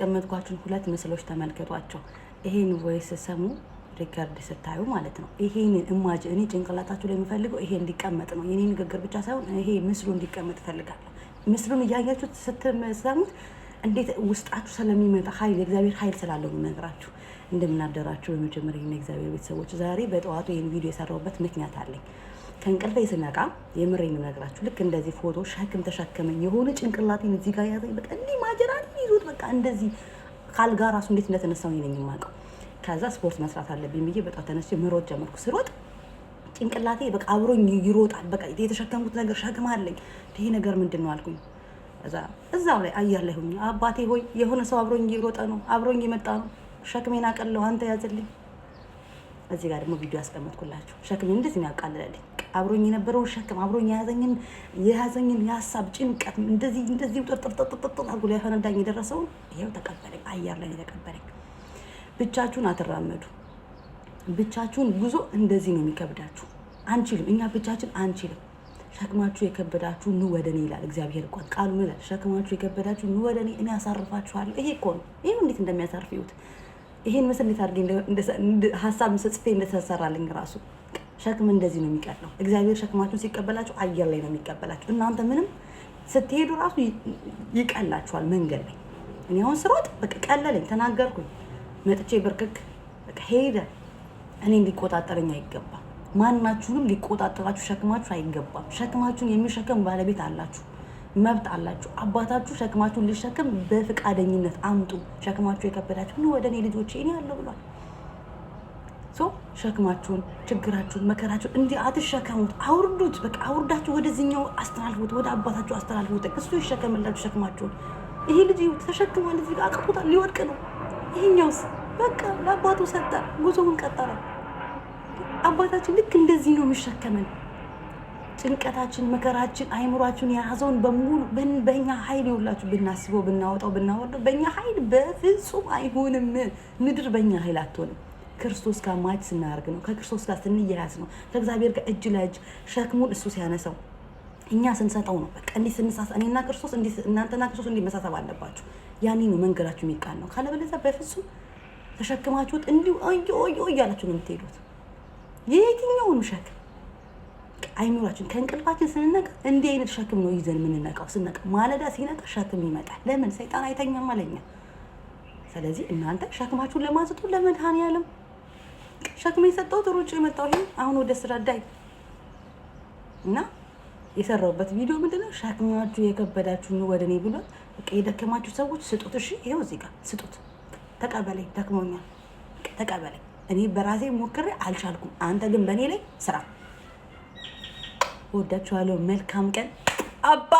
ያስቀመጥኳችሁን ሁለት ምስሎች ተመልከቷቸው። ይሄን voice ሰሙ record ስታዩ ማለት ነው። ይሄንን imagine እኔ ጭንቅላታችሁ ላይ የምፈልገው ይሄ እንዲቀመጥ ነው። የኔ ንግግር ብቻ ሳይሆን ይሄ ምስሉ እንዲቀመጥ እፈልጋለሁ። ምስሉን እያያችሁት ስትሰሙት እንዴት ውስጣችሁ ስለሚመጣ ኃይል፣ የእግዚአብሔር ኃይል ስላለው ነው የምነግራችሁ። እንደምናደራችሁ በመጀመሪያ የእግዚአብሔር ቤተሰቦች፣ ዛሬ በጠዋቱ ይህን ቪዲዮ የሰራሁበት ምክንያት አለኝ። ከእንቅልፌ ስነቃ የምሬን የምነግራችሁ ልክ እንደዚህ ፎቶ ሸክም ተሸከመኝ፣ የሆነ ጭንቅላቴን እዚህ ጋር ያዘኝ። በቃ እንዲህ ማጀራትን ይዞት በቃ እንደዚህ ካልጋ ራሱ እንዴት እንደተነሳው እኔ ነኝ የማውቀው። ከዛ ስፖርት መስራት አለብኝ ብዬ በጧት ተነስቼ መሮጥ ጀመርኩ። ስሮጥ ጭንቅላቴ በቃ አብሮኝ ይሮጣል። በቃ የተሸከምኩት ነገር ሸክም አለኝ። ይሄ ነገር ምንድን ነው አልኩኝ። እዛ እዛው ላይ አየር ላይ ሆኜ አባቴ ሆይ፣ የሆነ ሰው አብሮኝ እየሮጠ ነው፣ አብሮኝ የመጣ ነው። ሸክሜን አቀለው፣ አንተ ያዝልኝ። እዚህ ጋር ደግሞ ቪዲዮ ያስቀመጥኩላችሁ ሸክሜን እንደዚህ ነው ያቃልለልኝ። አብሮኝ የነበረውን ሸክም፣ አብሮኝ የያዘኝን የሀሳብ ጭንቀት፣ እንደዚህ እንደዚህ ጥርጥርጥርጥር አድርጎ ሊያፈነዳኝ የደረሰውን ይኸው ተቀበለኝ። አየር ላይ የተቀበለኝ። ብቻችሁን አትራመዱ። ብቻችሁን ጉዞ እንደዚህ ነው የሚከብዳችሁ። አንችልም፣ እኛ ብቻችን አንችልም። ሸክማችሁ የከበዳችሁ ኑ ወደ እኔ ይላል እግዚአብሔር እኮ፣ ቃሉ ምን ይላል? ሸክማችሁ የከበዳችሁ ኑ ወደ እኔ፣ እኔ አሳርፋችኋለሁ። ይሄ እኮ ነው። ይሄ እንዴት እንደሚያሳርፍ ይሁት። ይሄን ምስል እንዴት አድርጌ ሀሳብ ጽፌ እንደተሰራልኝ ራሱ። ሸክም እንደዚህ ነው የሚቀለው። እግዚአብሔር ሸክማችሁን ሲቀበላችሁ አየር ላይ ነው የሚቀበላችሁ። እናንተ ምንም ስትሄዱ ራሱ ይቀላችኋል መንገድ ላይ። እኔ አሁን ስሮጥ በቃ ቀለለኝ፣ ተናገርኩኝ፣ መጥቼ ብርክክ በቃ ሄደ። እኔን ሊቆጣጠረኝ አይገባም። ማናችሁንም ሊቆጣጠራችሁ ሸክማችሁ አይገባም። ሸክማችሁን የሚሸከም ባለቤት አላችሁ፣ መብት አላችሁ። አባታችሁ ሸክማችሁን ሊሸከም በፈቃደኝነት አምጡ። ሸክማችሁ የከበዳችሁ ኑ ወደ እኔ ልጆቼ፣ እኔ አለሁ ብሏል። So ሸክማችሁን፣ ችግራችሁን፣ መከራችሁን እንዲህ አትሸከሙት፣ አውርዱት። በቃ አውርዳችሁ ወደዚህኛው አስተላልፉት፣ ወደ አባታችሁ አስተላልፉት። እሱ ይሸከምላችሁ ሸክማችሁን። ይሄ ልጅ ተሸክሟል፣ እዚህ ጋር አቅቶታል፣ ሊወድቅ ነው። ይሄኛውስ በቃ ለአባቱ ሰጠ፣ ጉዞውን ቀጠለ። አባታችን ልክ እንደዚህ ነው የሚሸከመን። ጭንቀታችን፣ መከራችን፣ አይምሯችን የያዘውን በሙሉ በእኛ ኃይል ይውላችሁ ብናስበው፣ ብናወጣው፣ ብናወርደው በእኛ ኃይል በፍጹም አይሆንም። ምድር በእኛ ኃይል አትሆንም። ክርስቶስ ጋር match ስናደርግ ነው። ከክርስቶስ ጋር ስንያያዝ ነው። ከእግዚአብሔር ጋር እጅ ለእጅ ሸክሙን እሱ ሲያነሳው እኛ ስንሰጠው ነው። በቃ እንዲህ ስንሳሳ እኔና ክርስቶስ እንዲህ፣ እናንተና ክርስቶስ እንዲህ መሳሰብ አለባችሁ። ያኔ ነው መንገዳችሁ የሚቃናው። ካለበለዚያ በፍጹም ተሸክማችሁት እንዲሁ ኦዮ ኦዮ እያላችሁ ነው የምትሄዱት። የየትኛውን ሸክም አይምሯችን ከእንቅልፋችን ስንነቃ እንዲህ አይነት ሸክም ነው ይዘን የምንነቃው። ስነቃ ማለዳ ሲነቃ ሸክም ይመጣል። ለምን? ሰይጣን አይተኛም አለኛ። ስለዚህ እናንተ ሸክማችሁን ለማንስቱ ለመድኃኔዓለም ሸክም የሰጠሁት ሩጭ የመጣው ይሄ አሁን ወደ ስራ ዳይ እና የሰራሁበት ቪዲዮ ምንድነው? ሸክማችሁ የከበዳችሁ ኑ ወደ እኔ ብሏል። በቃ የደከማችሁ ሰዎች ስጡት። እሺ ይኸው እዚህ ጋር ስጡት። ተቀበለኝ፣ ደክሞኛል፣ ተቀበለኝ። እኔ በራሴ ሞክሬ አልቻልኩም። አንተ ግን በእኔ ላይ ስራ። እወዳችኋለሁ። መልካም ቀን አባ።